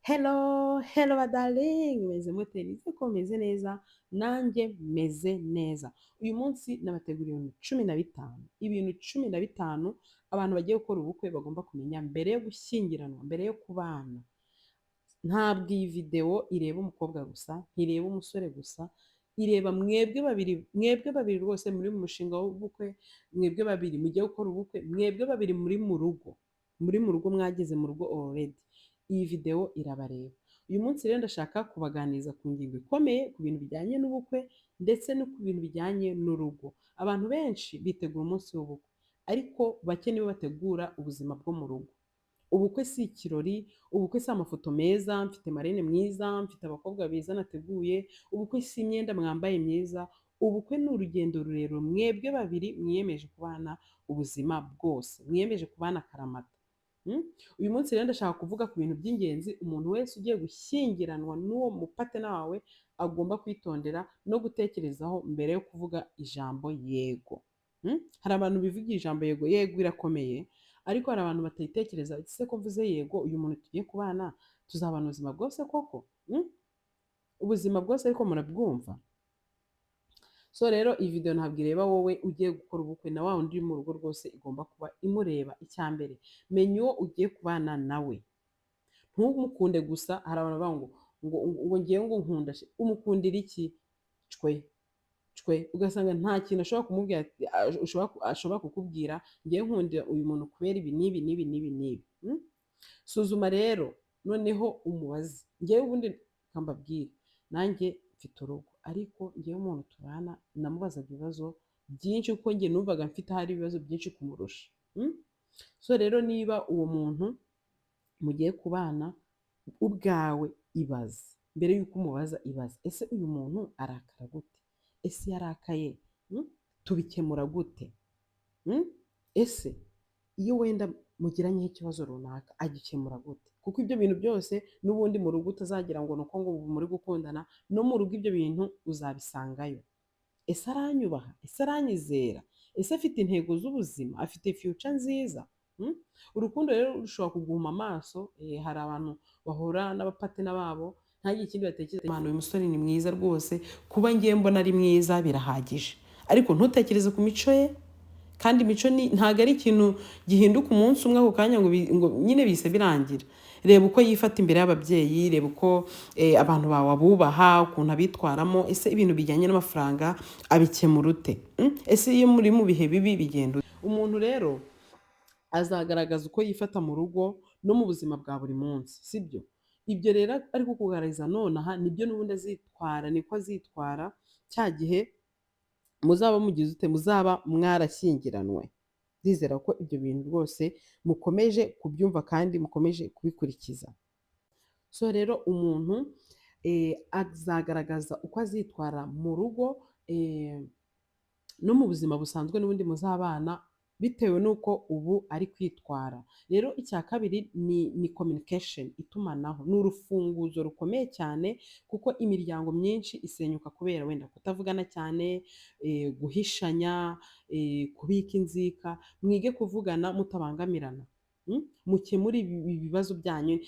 Hello, hello ba darling, meze mute? Nizere ko meze neza, nanjye meze neza. Uyu munsi nabateguriye ibintu 15, ibintu 15 abantu bagiye gukora ubukwe bagomba kumenya mbere yo gushyingiranwa, mbere yo kubana. Ntabwo iyi videwo ireba umukobwa gusa, ntireba umusore gusa, ireba mwebwe babiri, mwebwe babiri rwose muri mu mushinga w'ubukwe, mwebwe babiri mugiye gukora ubukwe, mwebwe babiri muri mu rugo, muri mu rugo mwageze mu rugo already. Iyi videwo irabareba. Uyu munsi rero ndashaka kubaganiriza ku ngingo ikomeye, ku bintu bijyanye n'ubukwe ndetse no ku bintu bijyanye n'urugo. Abantu benshi bitegura umunsi w'ubukwe, ariko bake nibo bategura ubuzima bwo mu rugo. Ubukwe si ikirori, ubukwe si amafoto meza, mfite marraine mwiza, mfite abakobwa beza nateguye, ubukwe si imyenda mwambaye myiza, ubukwe ni urugendo rurerure mwebwe babiri mwiyemeje kubana ubuzima bwose, mwiyemeje kubana akaramata. Uyu munsi rero ndashaka kuvuga ku bintu by'ingenzi umuntu wese ugiye gushyingiranwa n'uwo mupartner wawe agomba kwitondera no gutekerezaho mbere yo kuvuga ijambo yego. Hari abantu bivugira ijambo yego, yego irakomeye, ariko hari abantu batayitekereza. Ese ko mvuze yego, uyu muntu tugiye kubana tuzabana ubuzima bwose koko? Ubuzima bwose, ariko murabwumva. So rero iyi video ntabwo ireba wowe ugiye gukora ubukwe, na wa wundi uri mu rugo rwose igomba kuba imureba. Icya mbere, menya uwo ugiye kubana nawe, ntumukunde gusa. Hari abantu bavuga ngo ngewe ngo nkunda, umukundira iki? Cwe cwe, ugasanga nta kintu ashobora kumubwira, ashobora kukubwira: "Ngewe nkundira uyu muntu kubera ibi n'ibi n'ibi n'ibi n'ibi." Suzuma rero noneho umubaze. Ngewe ubundi mbabwire, nanjye mfite urugo, ariko ngewe umuntu tubana namubazaga ibibazo byinshi, kuko njye numvaga mfite ahari ibibazo byinshi kumurusha. So rero niba uwo muntu mugiye kubana, ubwawe ibaze mbere y'uko umubaza. Ibaze: ese uyu muntu arakara gute? Ese iyo arakaye, tubikemura gute? Ese iyo wenda mugiranyeho ikibazo runaka agikemura gute? Kuko ibyo bintu byose n'ubundi mu rugo, utazagira ngo ni uko ngo ubu muri gukundana, no mu rugo ibyo bintu uzabisangayo. Ese aranyubaha? Ese aranyizera? Ese afite intego z'ubuzima? Afite future nziza? Urukundo rero rushobora kuguhuma amaso. Hari abantu bahura n'abapartner babo ntagire ikindi batekereza. Imana, uyu musore ni mwiza rwose, kuba ngiye mbona ari mwiza birahagije, ariko ntutekereze ku mico ye. Kandi imico ni ntabwo ari ikintu gihinduka umunsi umwe, ako kanya ngo nyine bise birangira. Reba uko yifata imbere y'ababyeyi, reba uko abantu bawe abubaha, ukuntu abitwaramo. Ese ibintu bijyanye n'amafaranga abikemura ute? Ese iyo muri mu bihe bibi bigenda ute? Umuntu rero azagaragaza uko yifata mu rugo no mu buzima bwa buri munsi, sibyo? Ibyo rero ari kukugaragariza nonaha nibyo n'ubundi azitwara, niko azitwara cya gihe muzaba mugize ute, muzaba mwarashyingiranwe. Ndizera ko ibyo bintu rwose mukomeje kubyumva kandi mukomeje kubikurikiza. So rero umuntu azagaragaza uko azitwara mu rugo no mu buzima busanzwe n'ubundi muzabana, bitewe n'uko ubu ari kwitwara. Rero icya kabiri ni communication, itumanaho ni urufunguzo rukomeye cyane, kuko imiryango myinshi isenyuka kubera wenda kutavugana cyane, guhishanya, kubika inzika. Mwige kuvugana mutabangamirana. Mukemure ibibazo byanyu.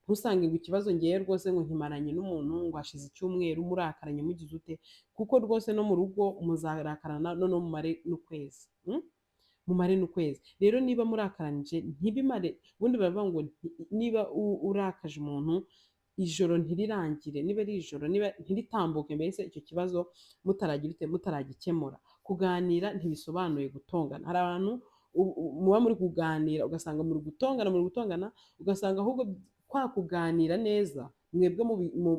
Ntusange ngo ikibazo ngewe rwose ngo nkimaranye n'umuntu, ngo hashize icyumweru murakaranye, mugize ute, kuko rwose no mu rugo muzarakarana, noneho mumare n'ukwezi. Mumare n'ukwezi. Rero niba murakaranije ntibimare, ubundi baravuga ngo niba urakaje umuntu, ijoro ntirirangire, niba ari ijoro, niba ntiritambuke mbese icyo kibazo mutaragira ute, mutaragikemura. Kuganira ntibisobanuye gutongana. Hari abantu muba muri kuganira ugasanga muri gutongana, muri gutongana, ugasanga ahubwo kwa kuganira neza mwebwe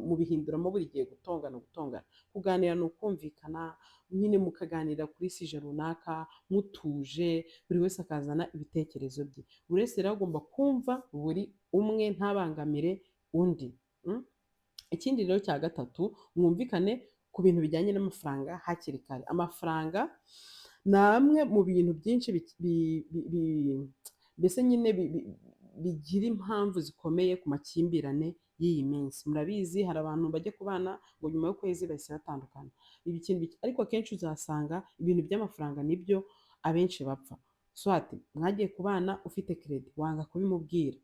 mubihinduramo buri gihe gutongana, gutongana. Kuganira ni ukumvikana nyine, mukaganira kuri sujet runaka mutuje, buri wese akazana ibitekerezo bye. Buri wese rero agomba kumva buri umwe, ntabangamire undi. Ikindi rero cya gatatu, mwumvikane ku bintu bijyanye n'amafaranga hakiri kare. Amafaranga ni amwe mu bintu byinshi mbese nyine bigira impamvu zikomeye ku makimbirane y'iyi minsi. Murabizi, hari abantu bajya kubana ngo nyuma y'ukwezi bahise batandukana. Ibi kintu ariko akenshi uzasanga ibintu by'amafaranga nibyo abenshi bapfa. Soit mwagiye kubana ufite crédit, wanga kubimubwira.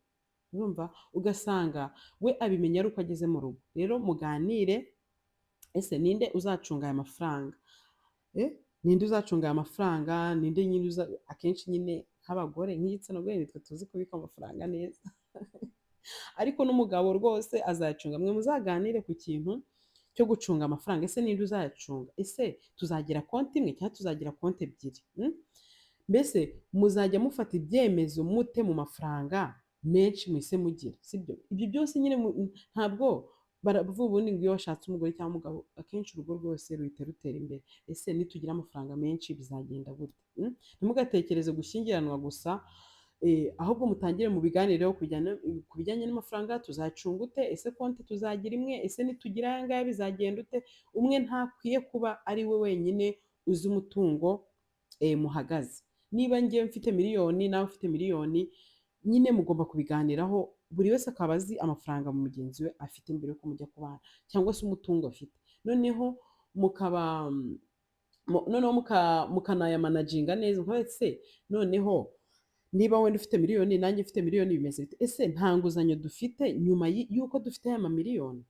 Urumva ugasanga we abimenya ari uko ageze mu rugo. Rero muganire: ese ninde uzacunga aya mafaranga? Ninde uzacunga aya mafaranga? Ninde nyine uza? Akenshi nyine nk'abagore, nk'igitsina gore, nitwe tuzi kubika amafaranga neza, ariko n'umugabo rwose azayacunga. Mwe muzaganire ku kintu cyo gucunga amafaranga. Ese ninde uzayacunga? Ese tuzagira konti imwe cyangwa tuzagira konti ebyiri? Mbese muzajya mufata ibyemezo mute mu mafaranga menshi mwise mugira, sibyo? Ibyo byose nyine ntabwo baravuga ubundi ngo iyo washatse umugore cyangwa umugabo, akenshi urugo rwose ruhita rutera imbere. Ese nitugira amafaranga menshi bizagenda gute? Ntimugatekereze gushyingiranwa gusa, ahubwo mutangire mu biganireho ku bijyanye n'amafaranga. Tuzacunga ute? Ese konti tuzagira imwe? Ese nitugira aya ngaya bizagenda ute? Umwe ntakwiye kuba ari we wenyine uzi umutungo muhagaze. Niba ngewe mfite miliyoni, nawe ufite miliyoni, nyine mugomba kubiganiraho, buri wese akaba azi amafaranga mugenzi we afite mbere yuko mujya kubana, cyangwa se umutungo afite, noneho mukaba noneho mukanayamanaginga neza. Mukavuga ati: "Se noneho niba wenda ufite miliyoni, nanjye mfite miliyoni, bimeze bite? Ese nta nguzanyo dufite nyuma y'uko dufite aya mamiliyoni?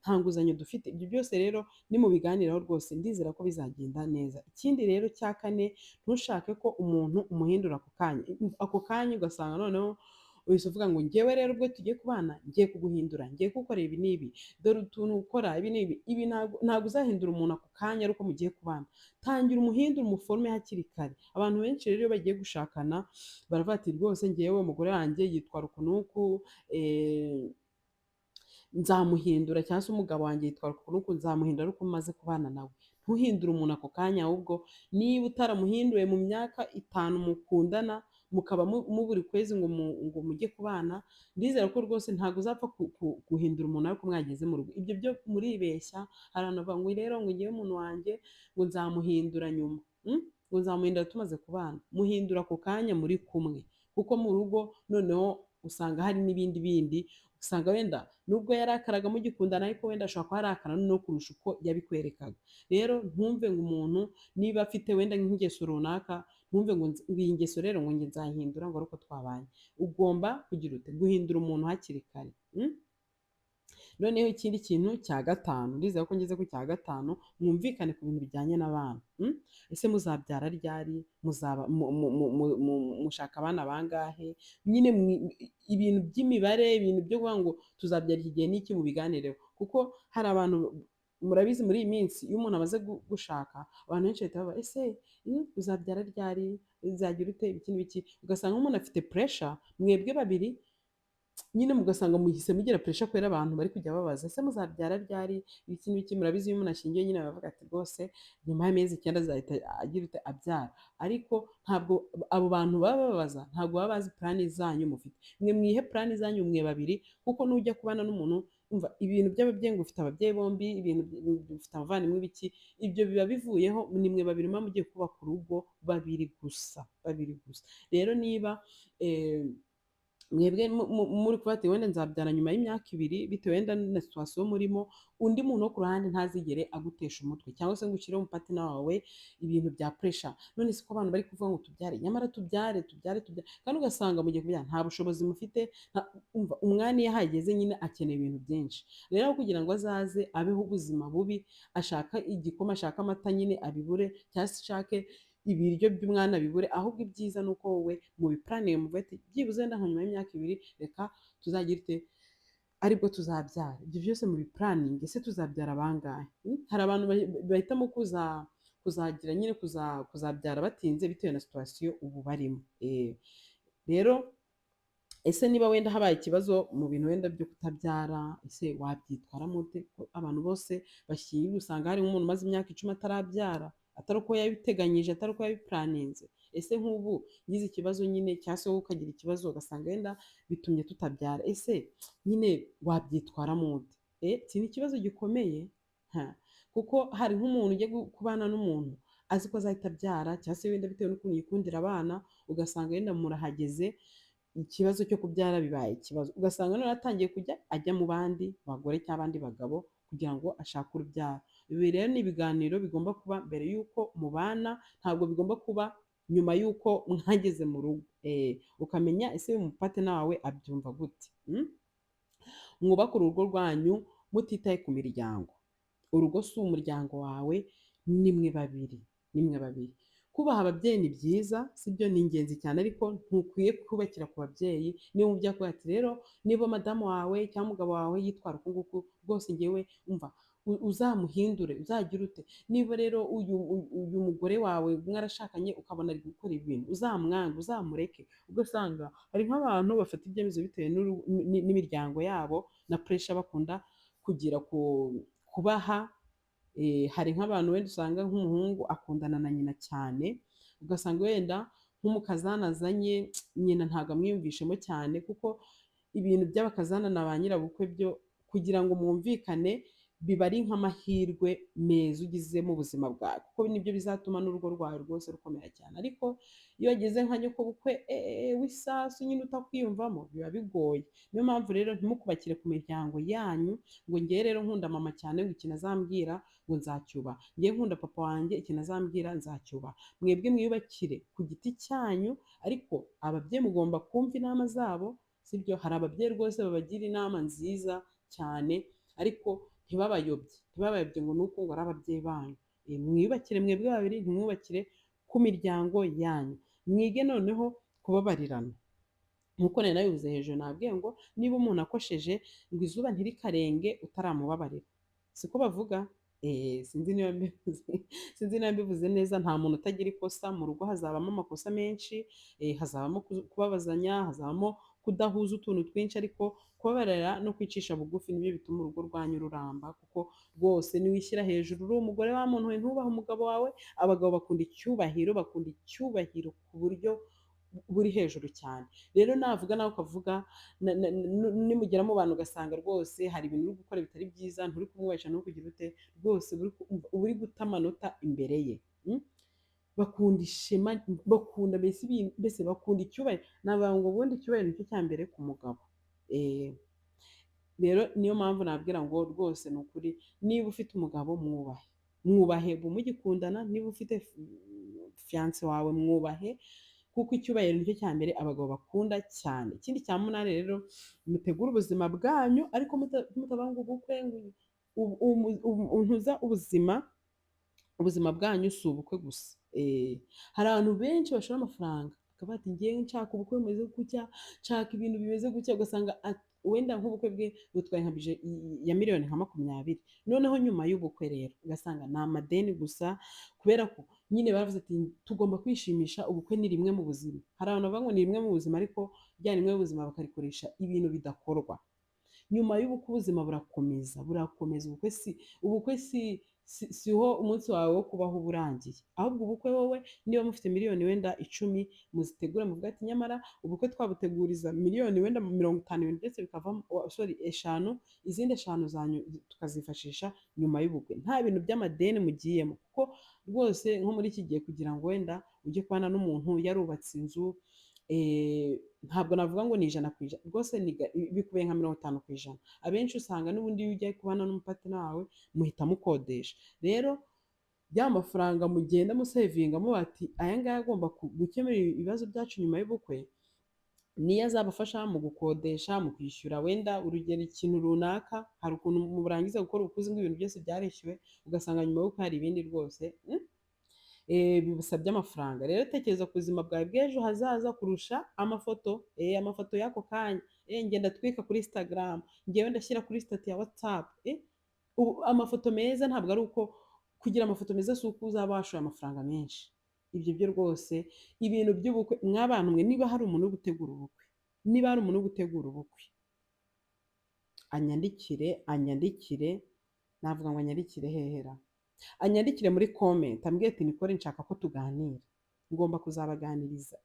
Nta nguzanyo dufite?" Ibyo byose rero nimubiganiraho rwose ndizera ko bizagenda neza. Ikindi rero cya kane, ntushake ko umuntu umuhindura ako kanya, ako kanya, ugasanga noneho uhise uvuga ngo: "Ngewe rero ubwo tugiye kubana ngiye kuguhindura, ngiye kugukorera ibi n'ibi, dore utuntu ukora ibi n'ibi ibi." Ntabwo uzahindura umuntu ako kanya ari uko mugiye kubana. Tangira umuhindure, umuforme hakiri kare. Abantu benshi rero iyo bagiye gushakana baravuga ati: "Rwose ngewe umugore wanjye yitwara uku n'uku, nzamuhindura," cyangwa se "umugabo wanjye yitwara uku n'uku, nzamuhindura ari uko maze kubana nawe." Ntuhindure umuntu ako kanya, ahubwo niba utaramuhinduye mu myaka 5 mukundana, mukaba mu buri kwezi ngo mujye kubana, ndizera ko rwose ntabwo uzapfa guhindura umuntu ariko mwageze mu rugo. Ibyo byo muribeshya. Hari abantu bavuga ngo: "Rero ngo ngewe umuntu wanjye ngo nzamuhindura nyuma, Ngo nzamuhindura tumaze kubana." Muhindura ako kanya muri kumwe, kuko mu rugo noneho usanga hari n'ibindi bindi. Usanga wenda nubwo yarakaraga mugikundana, ariko wenda ashobora kuba arakara no kurusha uko yabikwerekaga. Rero ntumve ngo umuntu niba afite wenda nk'ingeso runaka, ntumve ngo iyi ngeso rero ngo njye nzahindura ngo ari uko twabanye. Ugomba kugira ute? Guhindura umuntu hakiri kare. Noneho ikindi kintu cya gatanu, ndizera ko ngeze ku cya gatanu: mwumvikane ku bintu bijyanye n'abana. Ese muzabyara ryari? Muzaba mushaka abana bangahe? Nyine ibintu by'imibare, ibintu byo kuvuga ngo tuzabyara iki gihe n'iki, mubiganireho. Kuko hari abantu, murabizi, muri iyi minsi iyo umuntu amaze gushaka, abantu benshi bahita baba: "Ese uzabyara ryari? Uzagira ute?" Ibiki n'ibiki. Ugasanga umuntu afite pressure, mwebwe babiri nyine mugasanga muhise mugira pressure kubera abantu bari kujya babaza: "Ese muzabyara ryari?" Ibiki n'ibiki. Murabizi, iyo umuntu ashingiye nyine baravuga ati: "Rwose nyuma y'amezi 9 azahita agira ute? Abyara." Ariko ntabwo abo bantu baba babaza, ntabwo baba bazi plan zanyu mufite. Mwe mwihe plan zanyu mwe babiri, kuko nujya kubana n'umuntu, umva, ibintu by'ababyeyi ngo ufite ababyeyi bombi, ibintu ufite abavandimwe, ibiki, ibyo biba bivuyeho. Ni mwe babiri muba mugiye kubaka urugo, babiri gusa, babiri gusa. Rero niba mwebwe muri kuvuga ati: "Wenda nzabyara nyuma y'imyaka 2," bitewe wenda na situation murimo, undi muntu wo ku ruhande ntazigere agutesha umutwe cyangwa se ngo ushyire mu partner wawe ibintu bya pressure: "None se ko abantu bari kuvuga ngo tubyare, nyamara tubyare, tubyare, tubyare," kandi ugasanga mugiye kubyara nta bushobozi mufite. Umva, umwana iyo ahageze nyine akeneye ibintu byinshi. Rero aho kugira ngo azaze abeho ubuzima bubi, ashaka igikoma, ashaka amata nyine abibure, cyangwa se ashake ibiryo by'umwana bibure, ahubwo ibyiza ni uko wowe mubiplanninge, muvuge ati: "Byibuze wenda nka nyuma y'imyaka 2 reka tuzagire ute, aribwo tuzabyara." Ibyo byose mubiplanninge. Ese tuzabyara bangahe? Hari abantu bahitamo kuzagira nyine kuzabyara batinze bitewe na situation ubu barimo. Rero ese niba wenda habaye ikibazo mu bintu wenda byo kutabyara, ese wabyitwaramo ute? Ko abantu bose bashyingirwa usanga hari nk'umuntu umaze imyaka 10 atarabyara, atari uko yabiteganyije, atari uko yabiplanninze. Ese nk'ubu ngize ikibazo nyine, cyangwa se wowe ukagira ikibazo, ugasanga wenda bitumye tutabyara, ese nyine wabyitwaramo ute? Iki ni ikibazo gikomeye ha. Kuko hari nk'umuntu ujya kubana n'umuntu azi ko azahita abyara, cyangwa se wenda bitewe n'ukuntu yikundira abana, ugasanga wenda murahageze ikibazo cyo kubyara bibaye ikibazo, ugasanga none atangiye kujya ajya mu bandi bagore cyangwa abandi bagabo kugira ngo ashake urubyaro. Ibi rero ni ibiganiro bigomba kuba mbere y'uko mubana, ntabwo bigomba kuba nyuma y'uko mwageze mu rugo. Ukamenya ese uyu mupartner wawe abyumva gute? Mwubake urugo rwanyu mutitaye ku miryango. Urugo si umuryango wawe, ni mwe babiri, ni mwe babiri. Kubaha ababyeyi ni byiza, sibyo, ni ingenzi cyane, ariko ntukwiye kubakira ku babyeyi. Niba umubyeyi akubwira ati rero niba madamu wawe cyangwa umugabo wawe yitwara uku nguku, rwose ngewe umva uzamuhindure, uzagire ute. Niba rero uyu mugore wawe mwarashakanye ukabona ari gukora ibintu, uzamwange, uzamureke. Ugasanga hari nk'abantu bafata ibyemezo bitewe n'imiryango yabo na pressure bakunda kugira kubaha. Hari nk'abantu wenda usanga nk'umuhungu akundana na nyina cyane, ugasanga wenda nk'umukazana azanye, nyina ntabwo amwiyumvishemo cyane, kuko ibintu by'abakazana na ba nyirabukwe byo kugira ngo mwumvikane biba ari nk'amahirwe meza ugize mu buzima bwawe, kuko nibyo bizatuma n'urugo rwawe rwose rukomera cyane. Ariko iyo wageze nka nyokobukwe w'isasu nyine utakwiyumvamo, biba bigoye. Niyo mpamvu rero ntimukubakire ku miryango yanyu ngo ngewe rero nkunda mama cyane, ngo ikintu azambwira ngo nzacyubaha, ngewe nkunda papa wanjye, ikintu azambwira nzacyubaha. Mwebwe mwiyubakire ku giti cyanyu, ariko ababyeyi mugomba kumva inama zabo, sibyo? Hari ababyeyi rwose babagira inama nziza cyane, ariko ntibabayobye, ntibabayobye ngo nuko ngo ari ababyeyi banyu. Mwiyubakire mwebwe babiri, ntimwubakire ku miryango yanyu. Mwige noneho kubabarirana nkuko nari nabivuze hejuru. Nabwiye ngo niba umuntu akosheje, ngo izuba ntirikarenge utaramubabarira, siko bavuga? Sinzi niba mbivuze neza. Nta muntu utagira ikosa. Mu rugo hazabamo amakosa menshi, hazabamo kubabazanya, hazabamo kudahuza utuntu twinshi, ariko kubabarira no kwicisha bugufi nibyo bituma urugo rwanyu ruramba, kuko rwose niwishyira hejuru uri umugore wa muntu we, ntubahe umugabo wawe. Abagabo bakunda icyubahiro, bakunda icyubahiro ku buryo buri hejuru cyane. Rero navuga nawe ukavuga, nimugera mu bantu ugasanga rwose hari ibintu uri gukora bitari byiza, nturi kumwubahisha, nturi kugira ute, rwose uba uri guta amanota imbere ye. Bakunda ishema, bakunda mbese mbese bakunda icyubahiro. Navuga ngo ubundi icyubahiro nicyo cya mbere ku mugabo. Rero niyo mpamvu nabwira ngo rwose ni ukuri, niba ufite umugabo mwubahe, mwubahe mugikundana. Niba ufite fiancé wawe, mwubahe, kuko icyubahiro nicyo cya mbere abagabo bakunda cyane. Ikindi cya munani rero, mutegure ubuzima bwanyu, ariko mutavuga ngo ubukwe ngo ntuza ubuzima bwanyu si ubukwe gusa. Hari abantu benshi bashora amafaranga bakavuga ati ngewe nshaka ubukwe bumeze gutya, nshaka ibintu bimeze gutya, ugasanga wenda nk'ubukwe bwe butwaye nka budget ya miliyoni nka 20. Noneho nyuma y'ubukwe rero ugasanga ni amadeni gusa, kubera ko nyine baravuze ati tugomba kwishimisha, ubukwe ni rimwe mu buzima. Hari abantu bavuga ngo ni rimwe mu buzima, ariko rya rimwe mu buzima bakarikoresha ibintu bidakorwa. Nyuma y'ubukwe ubuzima burakomeza, burakomeza. Ubukwe siho umunsi wawe wo kubaho uba urangiye. Ahubwo ubukwe, wowe niba mufite miliyoni wenda 10, muzitegure muvuge ati nyamara ubukwe twabuteguriza miliyoni wenda 50, ibintu byose bikavamo, sorry, 5, izindi 5 zanyu tukazifashisha nyuma y'ubukwe, nta bintu by'amadeni mugiyemo. Kuko rwose nko muri iki gihe, kugira ngo wenda ujye kubana n'umuntu yarubatse inzu, ntabwo navuga ngo ni 100% rwose, bikubiye nka 50%. Abenshi usanga n'ubundi iyo ujya kubana n'umupartner wawe muhita mukodesha. Rero ya mafaranga mugenda musavinga muba ati aya ngaya agomba gukemura ibibazo byacu nyuma y'ubukwe, niyo azabafasha mu gukodesha, mu kwishyura wenda urugero ikintu runaka. Hari ukuntu murangiza gukora ubukwe ngo ibintu byose byarishyuwe, ugasanga nyuma y'ubukwe hari ibindi rwose bibasabye amafaranga. Rero tekereza ku buzima bwawe bw'ejo hazaza kurusha amafoto y'ako kanya. Ngenda twika kuri Instagram, ngewe ndashyira kuri status ya WhatsApp. Ubu amafoto meza, ntabwo ari uko kugira amafoto meza si uko uzaba washoye amafaranga menshi. Ibyo byo rwose, ibintu by'ubukwe, mw'abantu mwe, niba hari umuntu uri gutegura ubukwe, niba hari umuntu uri gutegura ubukwe, anyandikire, anyandikire. Navuga ngo anyandikire hehera? Anyandikire muri comment, ambwire ati Nicole, nshaka ko tuganira, ngomba kuzabaganiriza.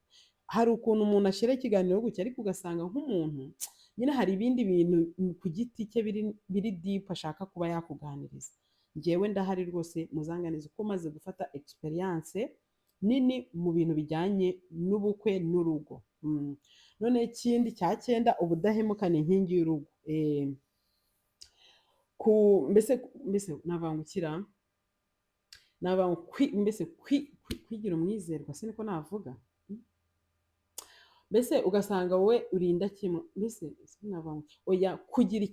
Hari ukuntu umuntu ashyira ikiganiro gutya, ariko ugasanga nk'umuntu nyine hari ibindi bintu ku giti cye biri deep ashaka kuba yakuganiriza. Njyewe ndahari rwose, muzanganize, kuko maze gufata experience nini mu bintu bijyanye n'ubukwe n'urugo. None ikindi cya cyenda, ubudahemuka ni inkingi y'urugo. Ku mbese navangukira Naba mbese kwigira umwizerwa, se niko navuga? Mbese ugasanga wowe uri indakemwa, mbese sinavuga ngo oya, kugira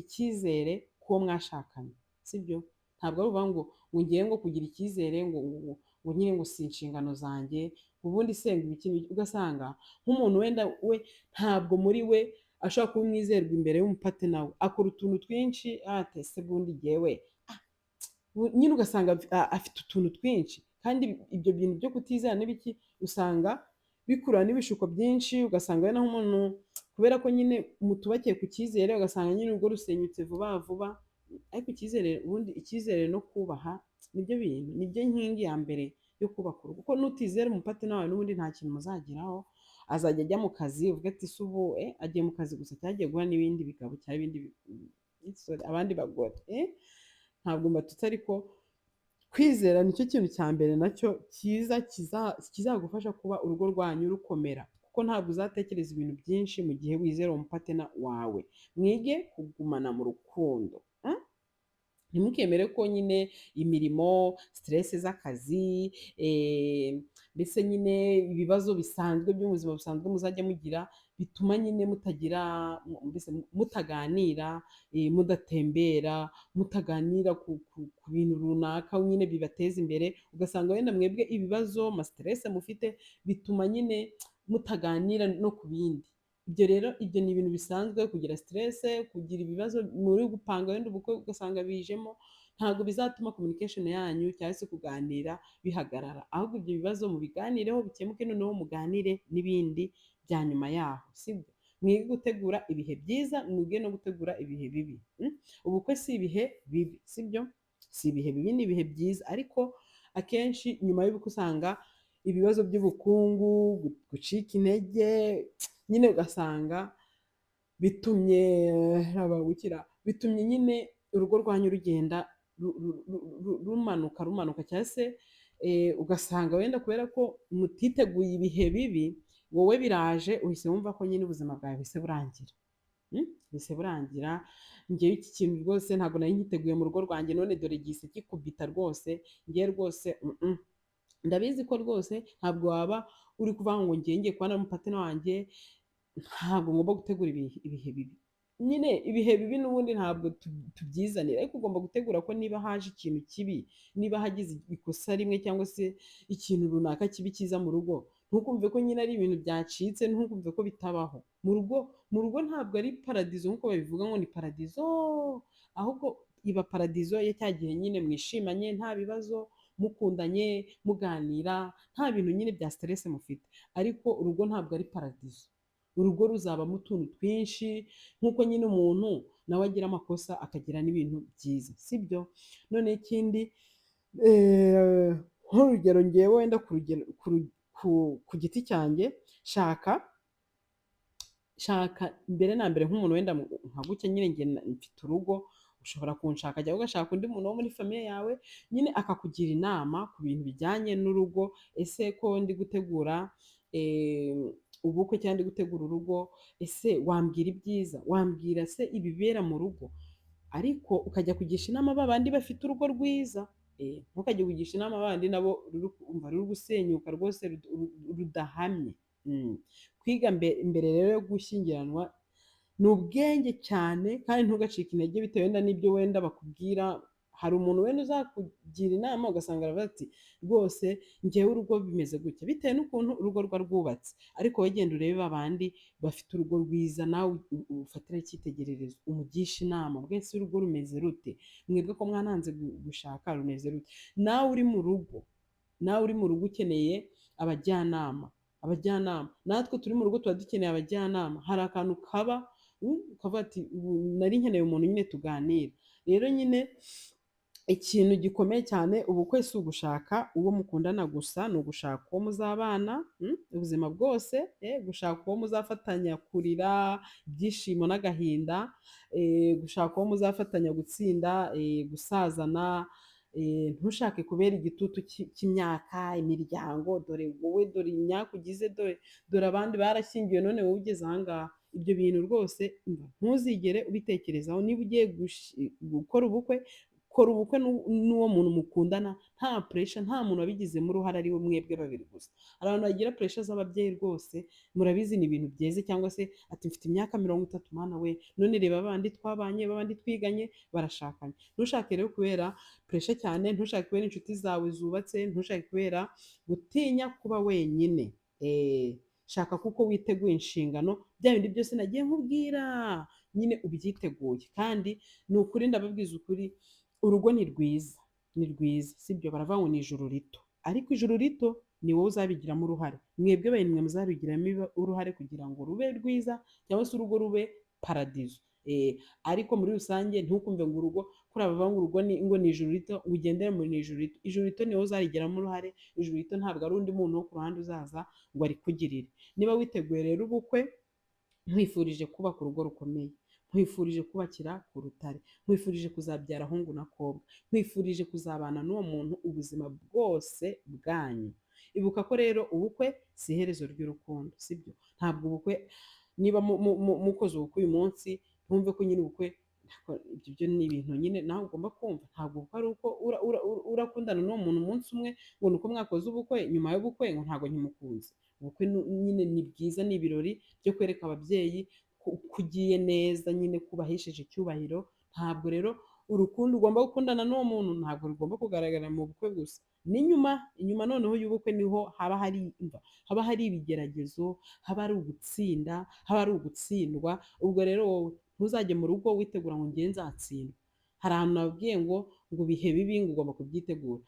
icyizere k'uwo mwashakanye, sibyo? Ntabwo ari ukuvuga ngo ngiye ngo kugira icyizere ngo nyine ngo si inshingano zanjye, ubundi se ngo ibiki n'ibiki. Ugasanga nk'umuntu wenda we ntabwo muri we ashobora kuba umwizerwa imbere y'umupartner we, akora utuntu twinshi ate se bundi jyewe nyine ugasanga afite utuntu twinshi. Kandi ibyo bintu byo kutizera n'ibiki usanga bikurura n'ibishuko byinshi. Ugasanga wenda nk'umuntu, kubera ko nyine mutubakiye ku cyizere, ugasanga nyine urugo rusenyutse vuba vuba. Ariko icyizere, ubundi icyizere no kubaha nibyo bintu, nibyo nkingi ya mbere yo kubaka urugo, kuko nutizera umupartner wawe n'ubundi nta kintu muzageraho. Azajya ajya mu kazi uvuge ati: "Se ubu agiye mu kazi gusa, cyagiye guhura n'ibindi bigabo cyangwa ibindi sorry, abandi bagore?" Ntabwo mbatutse, ariko kwizera nicyo kintu cya mbere nacyo cyiza kizagufasha kuba urugo rwanyu rukomera, kuko ntabwo uzatekereza ibintu byinshi mu gihe wizera umupartner wawe. Mwige kugumana mu rukundo. Ntimukemere ko nyine imirimo, stress z'akazi, mbese nyine ibibazo bisanzwe byo mu buzima busanzwe muzajya mugira bituma nyine mutagira, mbese mutaganira, mudatembera, mutaganira ku bintu runaka nyine bibateza imbere. Ugasanga wenda mwebwe ibibazo, amastress mufite bituma nyine mutaganira no ku bindi. Ibyo rero, ibyo ni ibintu bisanzwe, kugira stress, kugira ibibazo muri gupanga wenda ubukwe ugasanga bijemo, ntabwo bizatuma communication yanyu cyangwa se kuganira bihagarara. Ahubwo ibyo bibazo mubiganireho bikemuke, noneho muganire n'ibindi bya nyuma yaho, sibyo? Mwige gutegura ibihe byiza, mwige no gutegura ibihe bibi. Ubukwe si ibihe bibi, sibyo? Si ibihe bibi, ni ibihe byiza. Ariko akenshi nyuma y'ubukwe usanga ibibazo by'ubukungu, gucika intege, nyine ugasanga bitumye gukira, bitumye nyine urugo rwanyu rugenda rumanuka rumanuka, cyangwa se ugasanga wenda kubera ko mutiteguye ibihe bibi, wowe biraje uhise wumva ko nyine ubuzima bwawe buhise burangira. Buhise burangira. Ngewe iki kintu rwose ntabwo nari nkiteguye mu rugo rwanjye, none dore gihise kikubita rwose. Ngewe rwose ndabizi ko rwose ntabwo waba uri kuvuga ngo ngiye kubana n'umupartner wanjye, ntabwo ngomba gutegura ibihe bibi. Nyine ibihe bibi n'ubundi ntabwo tubyizanira, ariko ugomba gutegura ko niba haje ikintu kibi, niba hagize ikosa rimwe cyangwa se ikintu runaka kibi kiza mu rugo, ntukumve ko nyine ari ibintu byacitse, ntukumve ko bitabaho mu rugo. Mu rugo ntabwo ari paradizo nk'uko babivuga ngo ni paradizo, ahubwo iba paradizo ya cya gihe nyine mwishimanye, nta bibazo, mukundanye, muganira, nta bintu nyine bya stress mufite. Ariko urugo ntabwo ari paradizo, urugo ruzabamo utuntu twinshi, nk'uko nyine umuntu nawe agira amakosa, akagira n'ibintu byiza, sibyo? None ikindi, nk'urugero ngewe wenda ku rugero ku giti cyanjye, shaka mbere na mbere nk'umuntu wenda nka gutya nyine njye mfite urugo, ushobora kunshaka cyangwa ugashaka undi muntu wo muri famille yawe, nyine akakugira inama ku bintu bijyanye n'urugo. Ese ko ndi gutegura ubukwe cyangwa ndi gutegura urugo, ese wambwira ibyiza, wambwira se ibibera mu rugo? Ariko ukajya kugisha inama ba bandi bafite urugo rwiza, ntukajye kugisha inama bandi nabo umva ruri gusenyuka rwose, rudahamye. Kwiga mbere rero yo gushyingiranwa ni ubwenge cyane, kandi ntugacike intege bitewe wenda n'ibyo wenda bakubwira. Hari umuntu wenda uzakugira inama ugasanga aravuga ati: "Rwose njyewe urugo bimeze gutya," bitewe n'ukuntu urugo rwa rwubatse. Ariko wowe genda urebe babandi bafite urugo rwiza, nawe ufatire icyitegererezo, umugishe inama: "Mbese urugo rumeze rute? Mwebwe ko mwananze gushaka, rumeze rute?" Nawe uri mu rugo ukeneye abajyanama, abajyanama. Natwe turi mu rugo tuba dukeneye abajyanama. Hari akantu kaba ukavuga ati: "Ubu nari nkeneye umuntu nyine tuganira." Rero nyine ikintu gikomeye cyane, ubukwe si ugushaka uwo mukundana gusa, ni ugushaka uwo muzabana ubuzima bwose, gushaka uwo muzafatanya kurira, ibyishimo n'agahinda, gushaka uwo muzafatanya gutsinda, gusazana. Ntushake kubera igitutu cy'imyaka, imiryango: "Dore wowe, dore imyaka ugize, dore abandi barashyingiwe, none wowe ugeze aha ngaha." Ibyo bintu rwose ntuzigere ubitekerezaho niba ugiye gukora ubukwe. Kora ubukwe n'uwo muntu mukundana nta pressure, nta muntu wabigizemo uruhare, ari we mwebwe babiri gusa. Hari abantu bagira pressure z'ababyeyi rwose, murabizi, ni ibintu byeze, cyangwa se ati: "Mfite imyaka 30, mana we, none reba babandi twabanye, babandi twiganye barashakanye." Ntushake rero kubera pressure cyane, ntushake kubera inshuti zawe zubatse, ntushake kubera gutinya kuba wenyine. Shaka kuko witeguye inshingano, bya bindi byose nagiye nkubwira nyine ubyiteguye. Kandi ni ukuri, ndababwiza ukuri, urugo ni rwiza, ni rwiza, sibyo? Baravuga ngo ni ijuru rito, ariko ijuru rito ni wowe uzabigiramo uruhare. Mwebwe bene mwe muzabigiramo uruhare kugira ngo rube rwiza cyangwa se urugo rube paradizo. Ariko muri rusange ntukumve ngo urugo, kuri aba ngo urugo ni ngo ni ijuru rito, ngo ugendere muri ni ijuru rito. Ijuru rito ni wowe uzarigiramo uruhare. Ijuru rito ntabwo ari undi muntu wo ku ruhande uzaza ngo arikugirire. Niba witeguye rero ubukwe, nkwifurije kubaka urugo rukomeye, nkwifurije kubakira ku rutare, nkwifurije kuzabyara ahungu na kobwa, nkwifurije kuzabana n'uwo muntu ubuzima bwose bwanyu. Ibuka ko rero ubukwe si iherezo ry'urukundo, sibyo? Ntabwo ubukwe, niba mukoze ubukwe uyu munsi, ntumve ko nyine ubukwe, ibyo byo ni ibintu nyine nawe ugomba kumva. Ntabwo ubukwe ari uko urakundana n'uwo muntu umunsi umwe, ngo ni uko mwakoze ubukwe, nyuma y'ubukwe ngo ntabwo nkimukunze. Ubukwe nyine ni bwiza, ni ibirori byo kwereka ababyeyi ko ugiye neza nyine, kubahesheje icyubahiro. Ntabwo rero urukundo ugomba gukundana n'uwo muntu ntabwo rugomba kugaragara mu bukwe gusa, n'inyuma. Inyuma noneho y'ubukwe niho haba hari imva, haba hari ibigeragezo, haba hari ugutsinda, haba hari ugutsindwa. Ubwo rero wowe ntuzajye mu rugo witegura ngo ngiye nzatsindwa. Hari ahantu nababwiye ngo ibihe bibi ngo ugomba kubyitegura.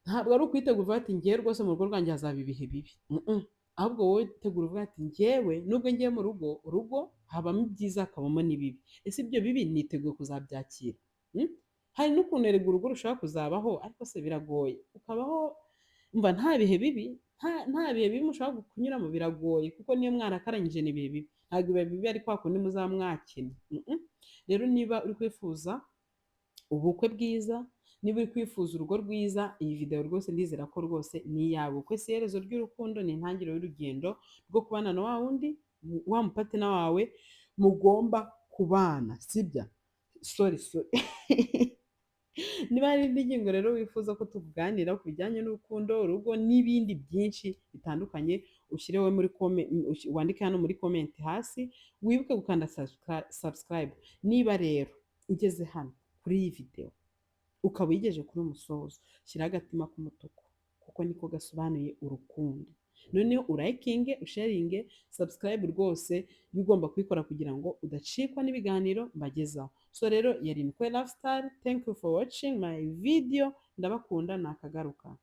Ntabwo ari ukwitegura uvuga ati: "Ngewe rwose mu rugo rwanjye hazaba ibihe bibi." Ahubwo wowe tegura uvuga ati: "Ngewe nubwo ngiye mu rugo, urugo habamo ibyiza hakabamo n'ibibi. Ese ibyo bibi niteguye kuzabyakira?" Hari n'ukuntu erega urugo rushobora kuzabaho, ariko se biragoye, ukabaho umva nta bihe bibi, nta bihe bibi mushobora kunyuramo, biragoye, kuko niyo mwarakaranyije ni ibihe bibi. Ntabwo ibihe bibi ari kwa kundi muzaba mwakina. Rero niba uri kwifuza ubukwe bwiza, niba uri kwifuza urugo rwiza, iyi video rwose ndizera ko rwose ni iyawe. Ubukwe si iherezo ry'urukundo, ni intangiriro y'urugendo rwo kubana na wa wundi, wa mupartner wawe mugomba kubana, sibyo? Sorry, sorry. Niba hari indi ngingo rero wifuza ko tukuganira ku bijyanye n'urukundo, urugo n'ibindi byinshi bitandukanye, ushyireho muri comment, wandike hano muri comment hasi. Wibuke gukanda subscribe. Niba rero ugeze hano kuri iyi video ukaba uyigejeje kuri umusozo, shyiraho agatima k'umutuku kuko niko gasobanuye urukundo. Noneho urayikinge, usharinge, subscribe rwose iyo ugomba kubikora kugira ngo udacikwa n'ibiganiro mbagezaho. So rero yari Nikwe Lifestyle. Thank you for watching my video. Ndabakunda, nakagaruka.